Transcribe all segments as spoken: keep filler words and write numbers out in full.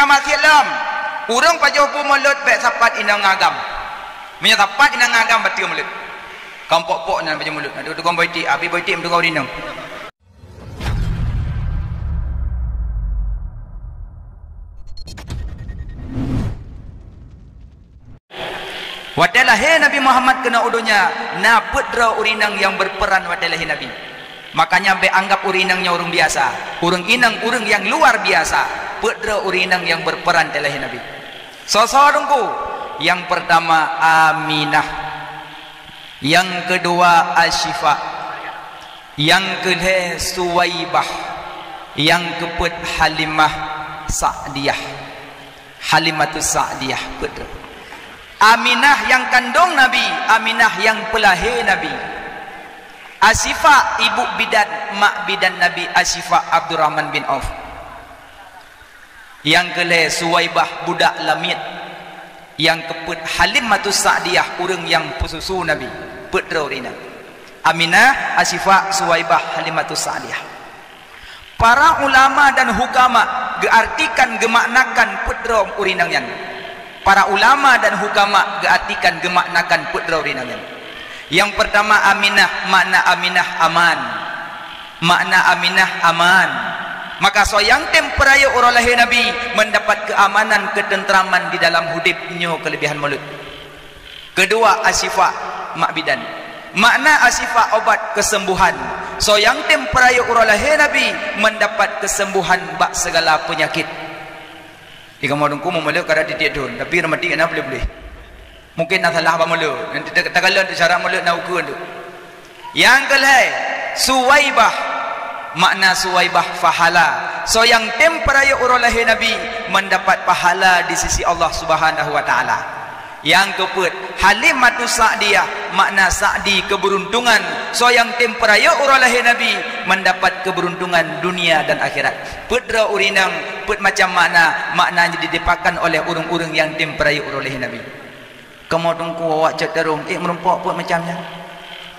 Maksiat lom. Ureuëng pajoh bu mulod bék sapat inong agam. Meunyoe sapat inong agam, bateue mulod. Kampok-pok nan pajoh mulod. Aduh, tukang boitik, abi boitik tukang urinong. Watée lahé Nabi Muhammad keunoe u donya, na peuet droe ureuëng inong nyang berperan watée lahé Nabi. Makanya bék anggap ureuëng inong nyoe ureuëng biasa. Ureuëng inong ureuëng nyang luar biasa. Peuet droe ureuëng inong nyang berperan watée lahé Nabi. Soe-soe Teungku? Yang pertama Aminah. Yang kedua Asyifa. Yang keulhée Suwaibah. Yang keupeuet Halimah Sa'diyah. Halimatus Sa'diyah, peuet droe. Aminah nyang kandong Nabi, Aminah nyang peulahé Nabi. Asyifa ibu bidan, mak bidan Nabi, Asyifa Abdurrahman bin Auf. Nyang keulhée Suwaibah budak lamiet. Nyang keupeuet Halimatus Sa'diyah ureuëng nyang peususu Nabi. Peuet droe ureuëng inong. Aminah, Asyifa, Suwaibah, Halimatus Sa'diyah. Para ulama dan hukama geuartikan geumaknakan peuet droe ureuëng inong nyan. Para ulama dan hukama geuartikan geumaknakan peuet droe ureuëng inong nyan. Yang pertama Aminah, makna Aminah aman. Makna Aminah aman. Maka soe nyang tem peurayeuk uroe lahé Nabi mendapat keamanan, ketentraman di dalam udeb, nyoe keulebihan mulod. Kedua Asyifa, mak bidan. Makna Asyifa obat kesembuhan. Soe nyang tem peurayeuk uroe lahé Nabi mendapat kesembuhan bak segala penyakit. Di kamoe Teungku meumulod kada tieb-tieb thon, tapi reumatik na boleh-boleh. Mungkin na salah bak mulod. Nanti ta-, takalon tu syarat mulod na ukeue tu. Nyang keulhée, Suwaibah. Makna Suwaibah pahala. Soe nyang tem peurayeuk uroe lahé Nabi mendapat pahala di sisi Allah Subhanahu wa Taala. Nyang keupeuet, Halimatus Sa'diyah, makna Sa'di keberuntungan. Soe nyang tem peurayeuk uroe lahé Nabi mendapat keberuntungan dunia dan akhirat. Peuet droe ureuëng inong, peuet macam makna, makna yang didapat oleh ureuëng-ureuëng nyang tem peurayeuk uroe lahé Nabi. Kamoe Teungku awak cot tarông, ék meurumpok peuet macam nyan?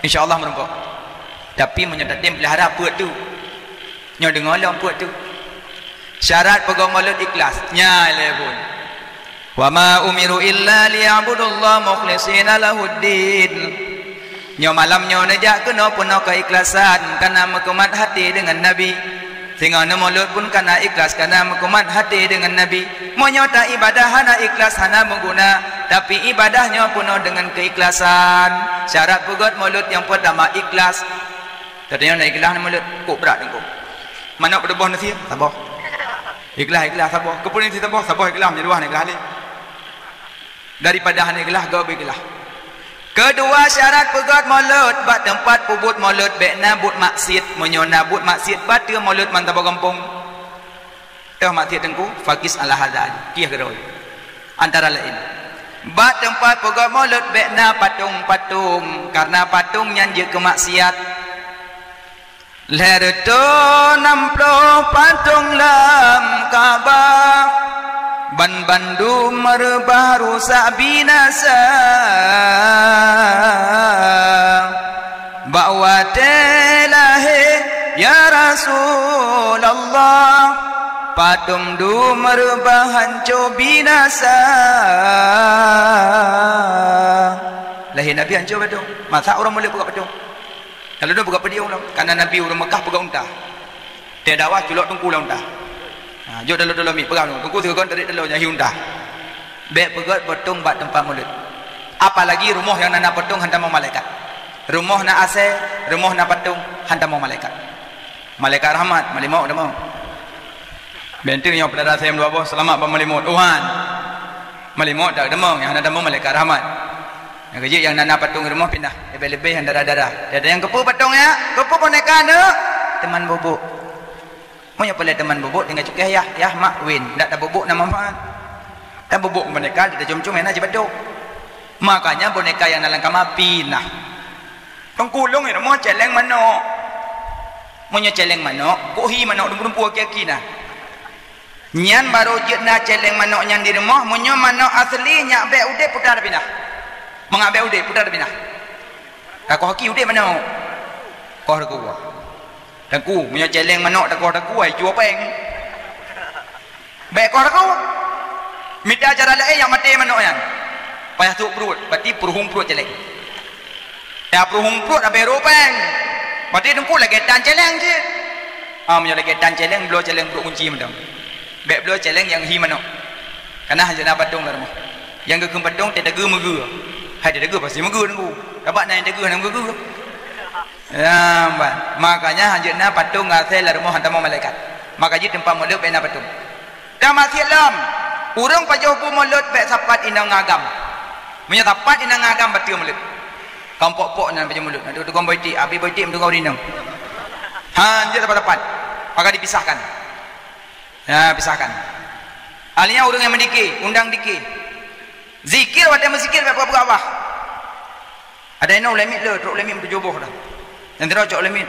Insya Allah meurumpok. Tapi meunyoe tatem peulihara peuet tu. Nyoe deungoe lom peuet tu. Syarat peugöt mulod ikhlas. Nyan lé pun. "Wa ma umiru illa liya'budullaha mukhlishina lahuddin." Nyoe malam nyoe neujak keunoe peunoh keuikhlasan, kana meukumat hati deungon Nabi. Singoh neumulod pun kana ikhlas, kana meukumat hati deungon Nabi. Meunyoe ta ibadah hana ikhlas, hana meuguna, tapi ibadah nyoe peunoh deungon keikhlasan. Syarat peugöt mulod nyang peurtama ikhlas. Teudeungoe na ikhlas neumulod, kok brat Teungku. Manok peutuboh nasi, saboh. Ikhlas, ikhlas, saboh. Keupeue nasi saboh, saboh ikhlas, meunyoe dua hana ikhlas lé. Daripada hana ikhlas, göt beu ikhlas. Keudua syarat peugöt mulod, bak teumpat peubuet mulod bék na buet maksiet. Meunyoe na buet maksiet, bateue mulod mantong bak gampông. Toh maksiet Teungku, fakis ala hadza, kieh keudroe. Antara laén, bak teumpat peugöt mulod bék na patong-patong, kareuna patong nyan jeuet keu maksiat. Lhèe reutôh nam ploh patong lam Ka'bah, ban bandum meureubah rusak binasa. Bak watèe lahé, ya Rasulullah, patong dum meureubah hanco binasa. Lahé Nabi hanco patong, masa ureueng mulod peugöt patong. Lalu dong peugah peudiong dong, karena Nabi ureueng Mekah peugah unta. Teuh dakwah culok teungku lam unta. Ha, jok dalam-dalam mi peugah dong, teungku sigoe tarik dalam nyan hi unta. Bèk peugöt patong bak teumpat mulod. Apalagi rumoh nyang na, na patong hantamong malaikat. Rumoh na asèe, rumoh na patong hantamong malaikat. Malaikat rahmat, malimok tamong. Bèk teuh nyoe peudara sém dua boh seulamat bak malimok. Tuhan. Malimok tak tamong, nyang hana tamong malaikat rahmat. Nyang keujeuet nyang na, na patong rumoh pinah, leubeh-leubeh nyang dara-dara. Ada nyang keupeue patong nyan, keupeue boneka nyan? Teuman bubuk. Meunyoe peureulèe teuman bubuk, tinggai cukéh yah, yah mak win, dak tabubuk na manfaat. Tabubuk boneka, dak tacom-com nyang na jibatok. Makanya boneka nyang na lam kama pinah. Teungku, lôn i rumoh cèlèng manok. Meunyoe cèlèng manok, kok hi manok dumpu-dumpu aki-aki na. Nyan barô jeuet na cèlèng manok nyan di rumoh, meunyoe manok asli nyak bèk udép puta tapinah. Mangat bèk udép puta tapinah. Takoh aki udép manok. Koh takue. Teungku, meunyoe cèlèng manok takoh takue, ai cue péng. Bèk koh takue. Mita cara laén nyang maté manok nyan. Payah sôk pruet, berarti peuruhueng pruet céléng. Ya peuruhueng pruet abéh rôh péng. Berarti teungku lagèe tan céléng cit. Ah, meunyoe lagèe tan céléng, bloe céléng pruet kunci mantong. Bèk bloe céléng nyang hi manok. Kana hana patong lam rumoh. Nyang geukheun patong teuteugeu meugeue. Hai teuteugeu pasti meugeue teungku. Sabab na nyang teugeu hana meugeue. Ya, bah. Makanya hanjeuet na patong ngon asèe lam rumoh hantamong malaikat. Maka jih teumpat mulod bèk na patong. Tamasiet lom. Ureueng pajoh bu mulod bèk sapat inong agam. Meunyoe sapat inong agam bateue mulod. Kampok-pok nyan pajoh mulod. Nak tukang boitik, abi boitik tukang inong. Ha, jeuet sapat-sapat. Maka dipisahkan. Ya, pisahkan. Alanya ureueng nyang meudike, undang dike. Zikir watèe meuzikir bèk peugah-peugah bah. Ada inong ulemit le, trok ulemit meutujoh boh dah. Nyang tiro cok ulemit.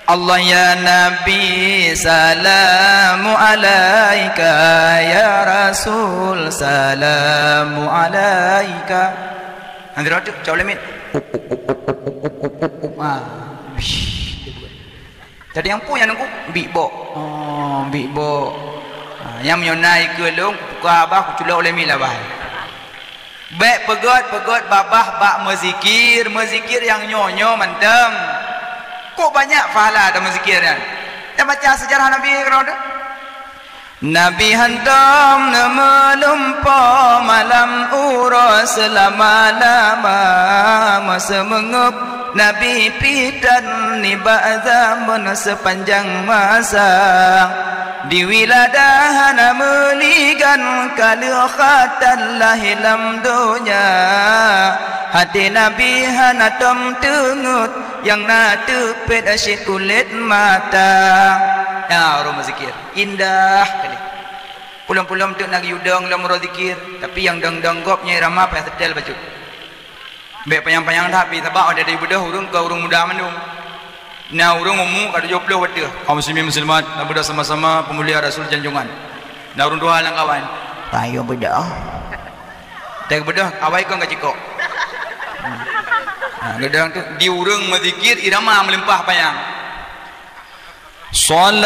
Allah ya Nabi, salamu alaika, ya Rasul, salamu alaika. Nyang tiro tu cok ulemit. Ah. Jadi nyang peue nyang nunggu? Bik bok. Oh, bik bok. Ha, nyang meunyoe na ikeue lôn, kubuka babah, kuculok ulemit lam babah. Bèk peugöt-peugöt babah bak meuzikir, meuzikir nyang nyoe-nyoe mantong. Kok banyak pahala tameuzikir nyan? Tabaca seujarah Nabi keudroe teuh. Nabi hantom neumeulumpoe malam uroe seulama-lama, meuseumeungeup Nabi pih tan nibak zaman seupanjang masa. Di wiladah hana meuligan ka lheueh khatan lahé lam donya. Até Nabi hana tom teungeut nyang na teupet cit kulét mata. Ya, ureueng meuzikir. Indah kali. Pulang-pulang teuk na geuyue dong lom uroe zikir, tapi nyang dong-dong gob nyoe irama payah seutèl bacut. Bèk panyang-panyang that pih, sabab watèe tayue beudôh ureueng keu ureueng muda mandum. Na ureueng umu ka tujoh ploh watèe. Kaum muslimin muslimat, na beudôh sama-sama peumulia Rasul janjongan. Na ureueng tuha lam kawan. Tayue beudôh. Tayue beudôh, awai kon ka cikok. Ha, geudong tu di ureueng meuzikir irama meulimpah panyang. Salatullah.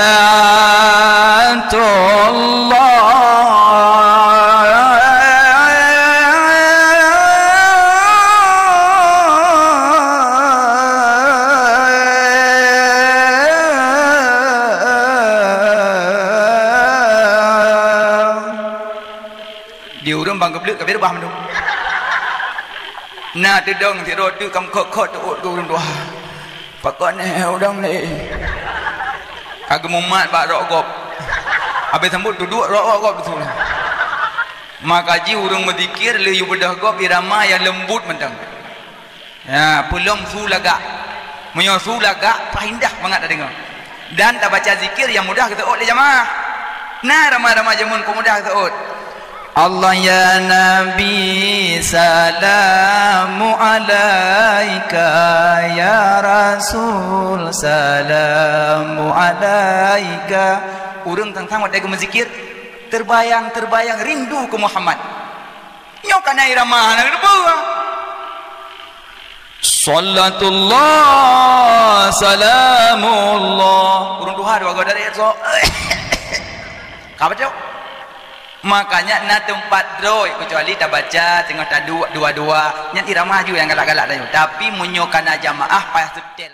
Di ureueng bang geubleuk ka beu reubah mandum. Na teudong sidroe teuk ka meukhot-khot teuôt keu ureueng tuha. Pakon nyoe udang lé. Ka geumumat bak rok gob. Habéh sambot tuduek rok gob beutôi. Maka jih ureueng meuzikir lheueh yue beudôh gob irama nyang leumbut mantong. Ya, peulom su lagak. Meunyoe su lagak, pah indah mangat tadeungoe. Dan tabaca zikir nyang mudah geuseuôt lé jamaah. Na rama-rama jameun peumudah geuseuôt. Allah ya Nabi, salamu alaika, ya Rasul, salamu alaika. Ureueng sang-sang watèe geumeuzikir, terbayang-terbayang rindu keu Muhammad. Nyoe ka na irama hana geuteupeue. Salatullah, salamullah. Ureueng tuha dua goe dari esok. Ka bacut. Makanya na teumpat droe, kecuali tabaca teungoh taduek dua-dua. Nyan irama ju nyang galak-galak tayue. Tapi meunyoe ka na jamaah payah seutèl.